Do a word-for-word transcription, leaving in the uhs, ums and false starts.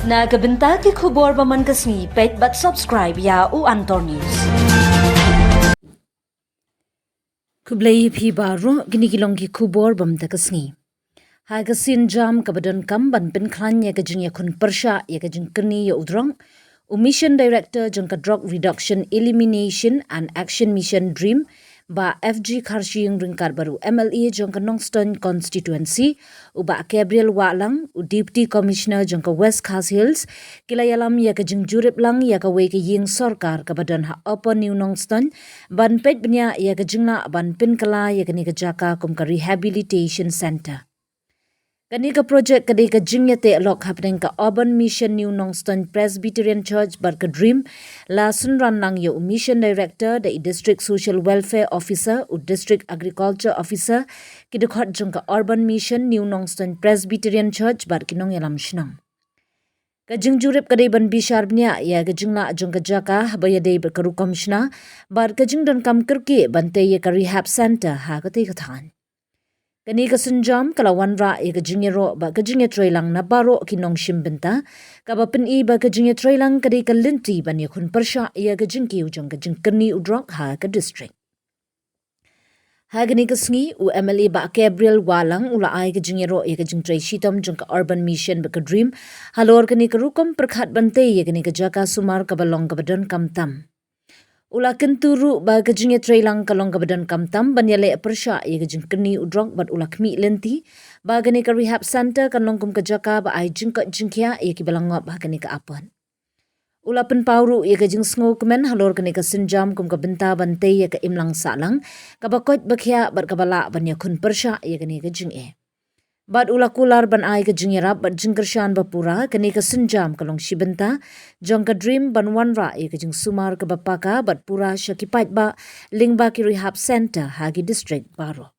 Na ka bynta ki khubor ba man ka sngi, peit bad subscribe ïa u Antor News. Khublei ïa phi baroh, kine ki long ki khubor ba mynta ka sngi. Ha ka sienjam kaba donkam ban pynkhlaiñ ïa ka jingïakhun pyrshah ïa ka jingkyrni ïa u drok, u Mission Director jong ka Drug Reduction, Elimination and Action Mission, DREAM, Bah F G Kharshiing ryngkat bad u M L A jong ka Nongstoiñ Constituency, u Bah Gabriel Wahlang, u Deputy Commissioner jong ka West Khasi Hills, ki la ïalam ïa ka jingjurip lang ïa kawei ka ïing sorkar kaba don ha Upper New Nongstoiñ, ban peit bniah ïa ka jinglah ban pynkylla ïa kane ka jaka kum ka rehabilitation center. Kane ka projek ka dei ka jingïateh lok hapdeng ka Urban Mission New Nongstoiñ Presbyterian Church bad ka DREAM, la synran lang ïa u Mission Director, da i District Social Welfare Officer, u District Agriculture Officer, ki dkhot jong ka Urban Mission New Nongstoiñ Presbyterian Church bad ki nongïalam shnong. Ka jingjurip ka dei ban bishar bniah ïa ka jinglah jong ka jaka haba ïadei bad ka rukom shna, bad ka jingdonkam kyrkieh ban tei ïa ka rehab center ha katei ka thaiñ. Kane ka sienjam ka la wanrah ïa ka jingïaroh bad ka jingïatreilang na baroh ki nongshim bynta, kaba pyni ba ka jingïatreilang ka dei ka lynti ban ïakhun pyrshah ïa ka jingkiew jong ka jingkyrni u drok ha ka district. Ha kane ka sngi, u M L A Bah Gabriel Wahlang u la ai ka jingïaroh ïa ka jingtrei shitom jong ka Urban Mission bad ka DREAM halor kane ka rukom pyrkhat ban tei ïa kane ka jaka sumar kaba long kaba donkam tam. U la kyntu ruh ba ka jingïatreilang ka long kaba donkam tam ban ïaleh pyrshah ïa ka jingkyrni u drok bad u la khmih lynti ba kane ka rehab center kan long kum ka jaka ba ai jingkoit jingkhiah ïa kiba la ngop ha kane ka apot. U la pynpaw ruh ïa ka jingsngewkmen halor kane ka sienjam kum ka bynta ban tei ïa ka imlang sahlang, kaba koit ba khiah bad kaba lah ban ïakhun pyrshah ïa kane ka jingeh. Bad u la kular ban ai ka jingïarap bad jingkyrshan ba pura, kane ka sienjam ka long shi bynta jong ka DREAM ban wanrah ïa ka jingsumar kaba paka bad pura sha ki paidbah lyngba ki rehab center ha ki district baroh.